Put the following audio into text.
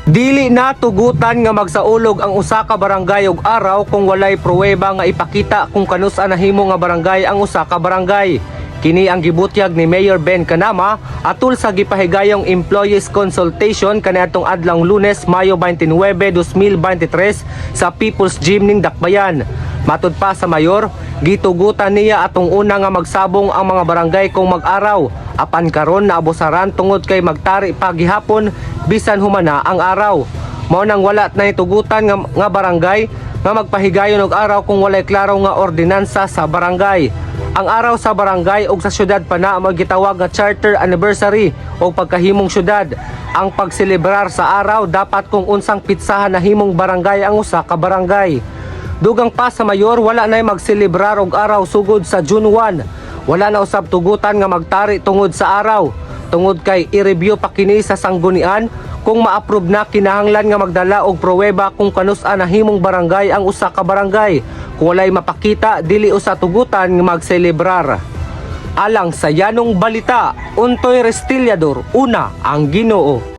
Dili na tugutan nga magsaulog ang usa ka barangay og araw kung walay pruweba nga ipakita kung kanus-a nahimo nga barangay ang usa ka barangay. Kini ang gibutyag ni Mayor Ben Canama atul sa gipahigayong Employees Consultation kaniadtong adlawng Lunes, Mayo 29, 2023 sa People's Gym ning Dakbayan. Matud pa sa mayor, gitugutan niya atong una nga magsabong ang mga barangay kung mag-araw apan karon naabusaran tungod kay magtari pa gihapon bisan humana ang araw. Mao nang wala na tugutan nga barangay nga magpahigayon og araw kung walay klaro nga ordinansa sa barangay. Ang araw sa barangay ug sa syudad pa na ang gitawag nga charter anniversary o pagkahimong syudad. Ang pagselebrar sa araw dapat kung unsang pitsahan nahimong barangay ang usa ka barangay. Dugang pa sa mayor, wala na magselebrar og araw sugod sa June 1. Wala na usab tugutan nga magtari tungod sa araw. Tungod kay i-review pa kini sa sanggunian, kung ma-approve na, kinahanglan nga magdala og pruweba kung kanus-a nahimong barangay ang usa ka barangay. Kung walay mapakita, dili usa tugutan nga magselebrar. Alang sa Yanong Balita, Untoy Restillador, una ang Ginoo.